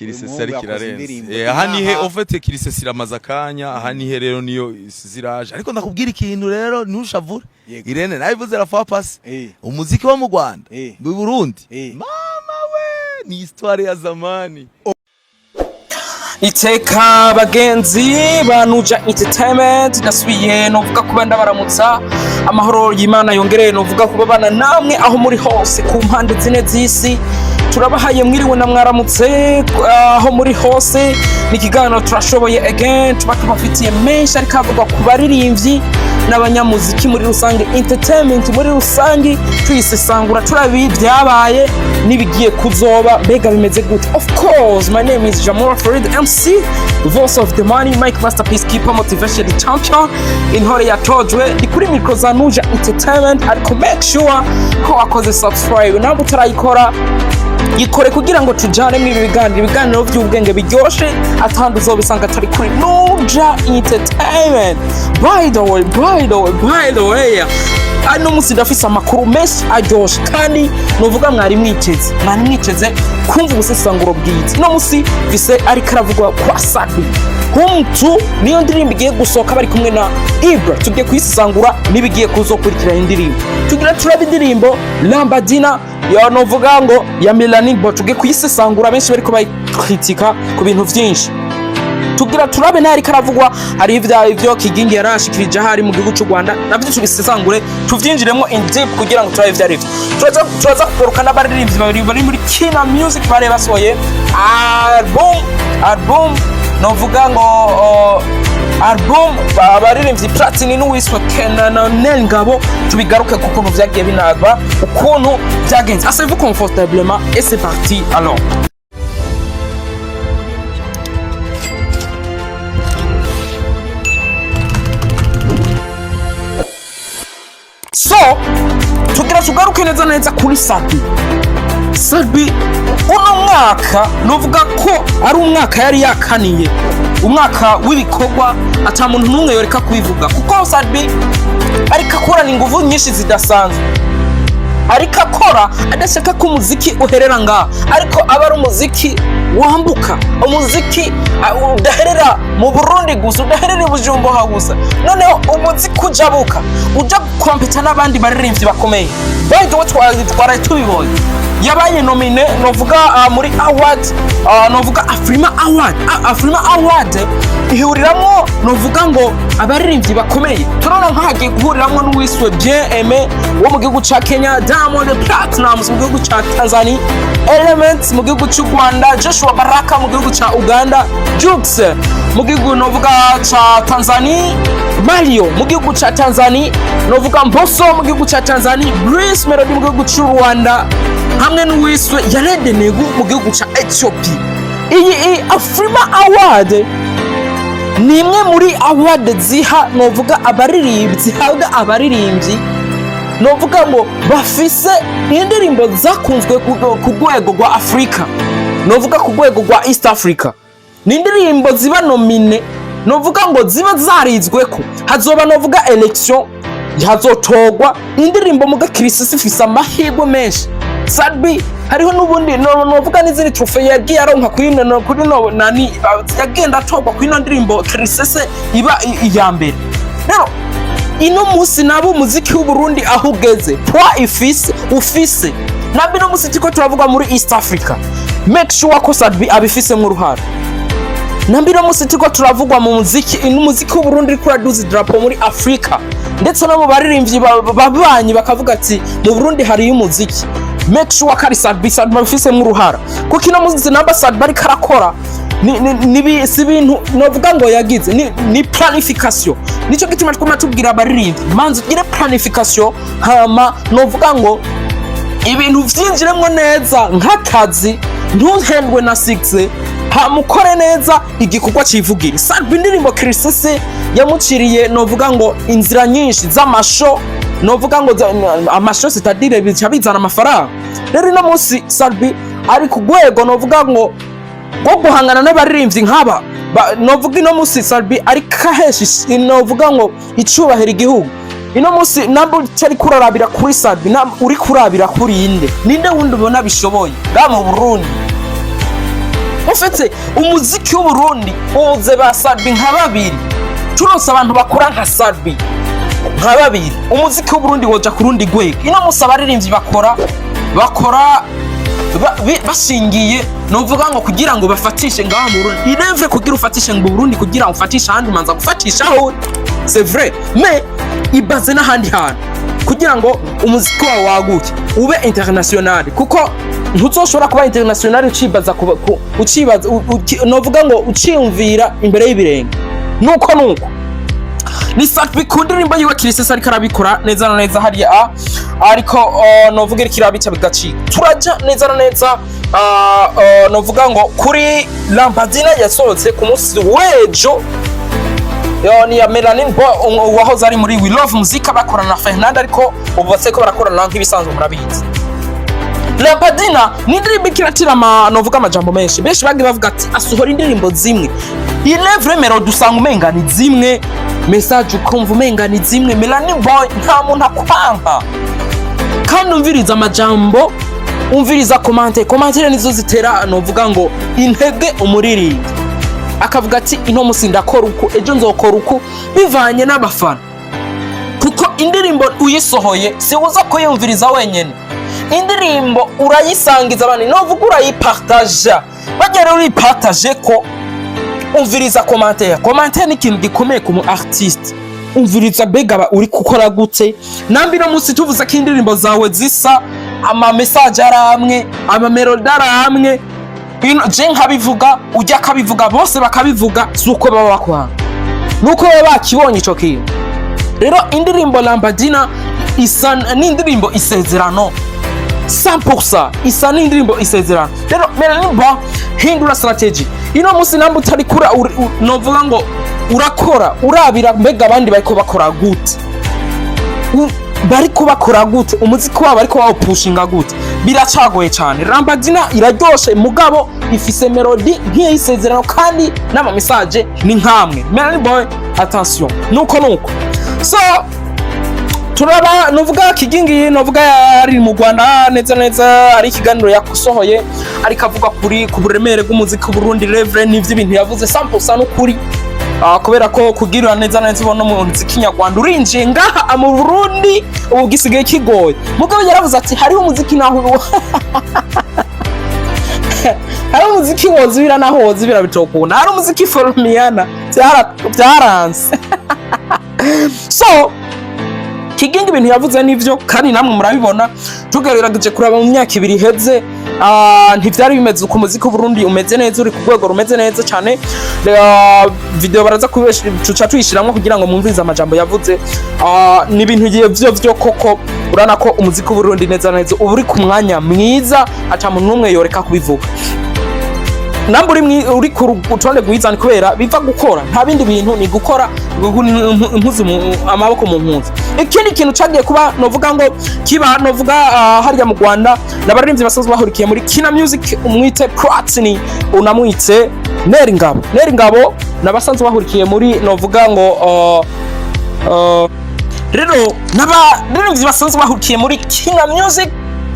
Kirisese Umuhungu ariko yakoze irarenze. indirimbo. Aha nihe Inaha. Au fait, Kirisese iramaze akanya. Aha nihe rero niyo ziraje, ariko ndakubwira ikintu rero, ntushavure. Yego. Irene nabivuze la fois passée. Umuziki wo mu Rwanda, mu Burundi, mama we, ni histoire ya zamani. Iteka bagenzi ba Nuja Entertainment, ndasubiye novuga kuba ndabaramutsa. Amahoro y'Imana yongereye novuga kuba bana namwe aho muri hose ku mpande zine z'isi. Turabahaye mwiriwe na mwaramutse aho muri hose. Ni ikiganiro Turashoboye again, tuba tubafitiye menshi ariko avugwa ku baririmbyi n'abanyamuziki muri rusange, entertainment muri rusange, tuyisesangura, turabi ibyabaye n'ibigiye kuzoba. Mbega bimeze gute? Of course, my name is Jamora Farid MC, voice of the money, Mike Masterpiece Keeper, motivation champion, intore yatojwe. Ni kuri micro za Nuja Entertainment, ariko make sure ko wakoze subscribe. Nawe utarayikora, yikore kugira ngo tujane mu ibi biganiro, ibiganiro by'ubwenge biryoshe, atandi uzobisanga atari kuri Nuja Entertainment. By the way, by the way, by the way, ano munsi ndafise amakuru menshi aryoshe kandi nuvuga mwari mwiteze kumva ubusesanguro bwiza. No munsi mfise ariko aravugwa kwa Sat-B. Humtu niyo ndirimbo igiye gusohoka bari kumwe na Ibra, tugiye kuyisesangura n'ibigiye kuzokurikira indirimbo. Tugira turaba indirimbo Lambadina ya novuga ngo ya Melanin Boy, tugiye kuyisesangura, benshi bariko bayikritika ku bintu vyinshi. Tugira turabe n'ariko aravugwa, hari ivyo Kigingi yarashikirije ahari mu gihugu cy'u Rwanda, navyo tubisesangure, tuvyinjiremo in deep kugira ngo turabe ivyo arivyo. Turaza kugaruka n'abaririmbyi babiri bari muri Kina Music bare basohoye album novuga ngo album, abaririmbyi Platini n'uwiswe Kenana Ngabo. Tubigaruke ku kuntu vyagiye binagwa, ukuntu byagenze. Asseyez-vous confortablement et c'est parti alors. So tugira tugaruke neza neza kuri Sat-B. Sat-B uno mwaka nuvuga ko ari umwaka yari yakaniye, umwaka w'ibikorwa, ata muntu n'umwe yoreka kubivuga, kuko Sat-B ariko akorana ingufu nyinshi zidasanzwe, ariko akora adashaka ko umuziki uherera ngaha, ariko aba ari umuziki wambuka, umuziki udaherera mu Burundi gusa, udaherera i Bujumbura gusa, noneho umuziki ujabuka uja gukompeta n'abandi baririmbyi bakomeye. By the way, twaraye tubibonye, yabaye nominé novuga muri award, novuga Afrima Award. Afrima Award ihuriramwo novuga ngo abaririmbyi bakomeye. Turabona nk'ahagiye guhuriramwo n'uwiswe Bien Aimé wo mu gihugu ca Kenya, Diamond Platnumz mu gihugu ca Tanzania, Element mu gihugu cy'u Rwanda, Joshua Baraka mu gihugu ca Uganda, Jux mu gihugu novuga ca Tanzania, Mario mu gihugu ca Tanzania, novuga Mbosso mu gihugu ca Tanzania, Bruce Melody mu gihugu cy'u Rwanda, hamwe n'uwiswe Yared Negu mu gihugu ca Ethiopia. Iyi Afrima Award ni imwe muri award ziha novuga abaririmbyi, zihabwa abaririmbyi novuga ngo bafise indirimbo zakunzwe ku rwego rwa Afurika, novuga ku rwego rwa East Africa. Ni indirimbo ziba nominé, novuga ngo ziba zarizweko, hazoba novuga élection, hazotorwa indirimbo. Muga Kirisisi ifise amahirwe menshi. Sat-B hariho n'ubundi novuga n'izindi trophée yagiye aronka kuri no kuri no nani yagenda atorwa kuri ino ndirimbo Kirisese iba iya mbere. Rero ino munsi nabo umuziki w'Uburundi aho ugeze, poids ifise ufise nabwo ino munsi turiko turavuga muri East Africa, make sure ko Sat-B abifisemo uruhara. Nambi ino munsi turiko turavugwa mu muziki, n'umuziki w'Uburundi uriko uraduza idarapo muri Afrika, ndetse no mu baririmbyi babanyi bakavuga ati mu Burundi hariyo umuziki, make sure ko ari Sat-B. Sat-B abifisemo uruhara, kuko ino munsi namba Sat-B ariko arakora si ibintu novuga ngo yagize ni planification. Nico gituma twama tubwira abaririmbyi: manza ugire planification, hama novuga ngo ibintu vyinjiremwo neza nk'akazi, ntuhendwe na succès, hama ukore neza igikorwa civugira. Sat-B indirimbo Kirisese yamuciriye novuga ngo inzira nyinshi z'amasho, novuga ngo amasho, c'est-à-dire bica bizana amafaranga. Rero ino munsi Sat-B ari ku rwego novuga ngo rwo guhangana n'abaririmbyi nk'aba. Novuga ino munsi Sat-B ariko ahesha novuga ngo icubahiro igihugu. Ino munsi namba utari kurarabira kuri Sat-B, uri kurabira kuri inde? Ninde wundi ubona bishoboye bwa mu Burundi? Ufite umuziki w'Uburundi ubuze ba Sat-B nka babiri. Turonse abantu bakora nka Sat-B nka babiri, umuziki w'Uburundi woja ku rundi rwego. Ino musi abaririmbyi bakora bashingiye, novuga ngo kugira ngo bafatishe ngaha mu Burundi. Il est vrai, kugira ufatishe mu Burundi, kugira ufatishe ahandi, umanza gufatisha aho, c'est vrai, mais ibaze n'ahandi hantu kugira ngo umuziki wawe waguke, ube international, kuko ntuzoshobora kuba international ucibaza ucibaza novuga ngo uciyumvira imbere y'ibirenge. Nuko ni Sat-B ku ndirimbo yiwe Kirisesa, ariko arabikora neza na neza hariya ariko novuga iriko irabica bigacika. Turaja neza na neza novuga ngo kuri Lambadina yasohotse ku munsi w'ejo. Yo, ni ya Melanin Boy, wahoze ari muri We Love Muzika bakorana na Fernando, ariko ubu baseko barakorana nk'ibisanzwe, murabizi. Lampadina ni indirimbo ikiratira ama novuga amajambo menshi. Benshi bagiye bavuga ati asohora indirimbo zimwe. Il est vrai, melody usanga umenga ni zimwe, message ukumva umenga ni zimwe. Melanin Boy, nta muntu akwanka, kandi umviriza amajambo, umviriza commentaire. Commentaire nizo zitera, novuga ngo, intege umuririmbyi, akavuga ati ino musi ndakora uku, ejo nzokora uku, bivanye n'abafana, kuko indirimbo uyisohoye si uza kuyumviriza wenyine. Indirimbo urayisangiza abantu, novuga urayipartaja. Bajya rero uripartaje ko umviriza commentaire. Commentaire ni ikintu gikomeye ku mu artiste. Umviriza mbega uri gukora gute. Nambi no munsi tuvuze ko indirimbo zawe zisa, ama message ari amwe, ama melody ari amwe. Je nkabivuga, ujya akabivuga, bose bakabivuga, si uko baba bakwanga, nuko baba bakibonye ico kintu. Rero indirimbo Lambadina isa n'indirimbo Isezerano 100%, isa n'indirimbo Isezerano. Rero Melanin Boy, hindura strategy. Ino munsi namba utari kura novuga ngo urakora urabira mbega abandi bariko bakora gute, bariko bakora gute umuziki wabo, bariko bawupushinga gute. Biracagoye cyane. Lambadina iraryoshe, mugabo ifise melody nk'iy'Isezerano, kandi n'ama message ni nkamwe. Melanin Boy, attention. Nuko so turaba nuvuga Kigingi, nuvuga ari mu Rwanda neza neza, ari ikiganiro yasohoye ariko avuga kuri ku buremere bw'umuziki w'Uburundi. Revre n'ivyo ibintu yavuze 100% n'ukuri. Kubera ko kugira neza neza ubona umuziki nyarwanda urinjiye ngaha mu Burundi ubu gisigaye kigoye, mugabo yaravuze ati hariho umuziki naho hari umuziki wozibira, naho wozibira bitokunda, hari umuziki Folomiana byaranse. So Kigingi ibintu yavuze nivyo, kandi namwe murabibona. Tugerageje kuraba mu myaka 2 iheze, ntivyari bimeze uko. Umuziki w'Uburundi umeze neza, uri ku rwego rumeze neza cyane. Video baraza kubesha, tuca tuyishiramwo kugira ngo mwumvirize amajambo yavuze. Ni ibintu vyo koko urana ko umuziki w'Uburundi neza neza uba uri ku mwanya mwiza, ata muntu n'umwe yoreka kubivuga. Namba uri ku rutonde rwiza ni kubera biva gukora, nta bindi bintu, ni gukora impuzu amaboko mu mpuzu. Ikindi kintu cagiye kuba, novuga ngo kiba, novuga harya mu Rwanda, n'abaririmbyi basanzwe bahurikiye muri Kina Music, umwite Platini, unamwite Neri Ngabo. Neri Ngabo n'abasanzwe bahurikiye muri, novuga ngo rero n'abaririmbyi basanzwe bahurikiye muri Kina Music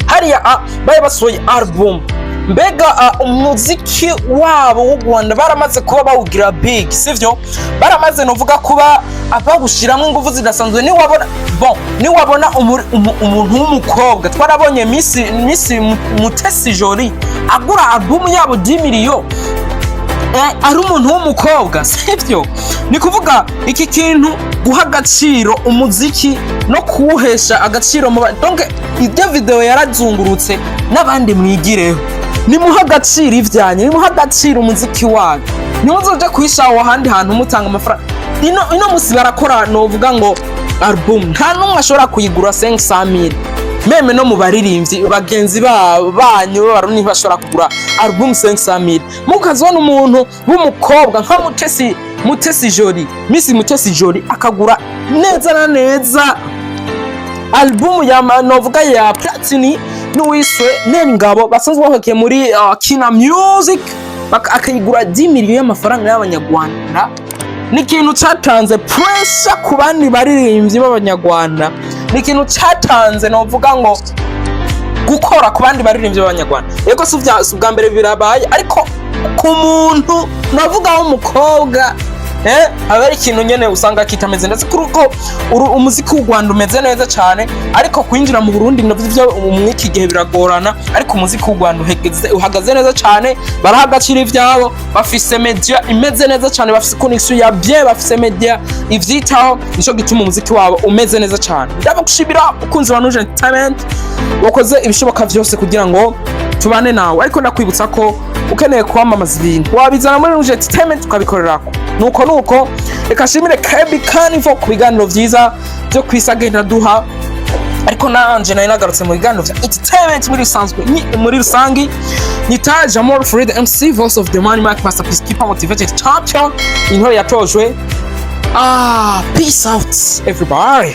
hariya bari basohoye album. Mbega umuziki wabo w'u Rwanda baramaze kuba bawugira big, sivyo? Baramaze, novuga, kuba bawushiramwo ingufu zidasanzwe. Niwabona, bon, niwabona umuntu w'umukobwa, twarabonye Miss Mutesi Jolie agura album yabo 10 million, ari umuntu w'umukobwa, sivyo? Ni kuvuga iki kintu guha agaciro umuziki no kuwuhesha agaciro mu donc ibyo video yarazungurutse, n'abandi mwigireho. Nimuha agaciro ivyanyu, nimuha agaciro umuziki wanyu, nimuzoje kwishaho ahandi hantu mutanga amafaranga. Ino musi barakora, novuga ngo album nta n'umwe ashobora kuyigura 500,000, même no mu baririmbyi bagenzi banyu b'Abarundi ntibashobora kugura album 500,000. Mukazibona umuntu w'umukobwa nka Mutesi Jolie, Miss Mutesi Jolie, akagura neza na neza album ya novuga ya Platini n'uwiswe Neri Ngabo basanzwe bahokiye muri Kina Music, akayigura 10 miliyoni y'amafaranga y'abanyarwanda. Ni ikintu catanze pressure ku bandi baririmbyi b'abanyarwanda, ni ikintu catanze, novuga ngo, gukora ku bandi baririmbyi b'abanyarwanda. Yego, si ubwa mbere birabaye, ariko Ku muntu navuga w'umukobwa, aba ari ikintu nyene usanga kitameze neza, kuko umuziki w'u Rwanda umeze neza cyane, ariko kwinjira mu Burundi navyo byo muri iki gihe biragorana. Ariko umuziki w'u Rwanda uhagaze neza cyane, baraha agaciro ivyabo, bafise media imeze neza cyane, bafise connection ya bien, bafise media ivyitaho. Nico gituma umuziki wabo umeze neza cyane. Ndabagushimira, ukunzi wa Nuje Entertainment, wakoze ibishoboka vyose kugira ngo tubane nawe. Ariko ndakwibutsa ko ukeneye kwamamaza ibintu, wabizana muri Nuje Entertainment tukabikorerako. Nuko reka nshimire Kebi Carnival ku biganiro vyiza byo kwisa agenda duha. Ariko nanje nari nagarutse mu biganiro vya entertainment muri rusanzwe, muri rusangi nyita Jamal Fred MC, voice of the money, Mike Master, Peacekeeper, motivated champion, intore yatojwe. Peace out, everybody.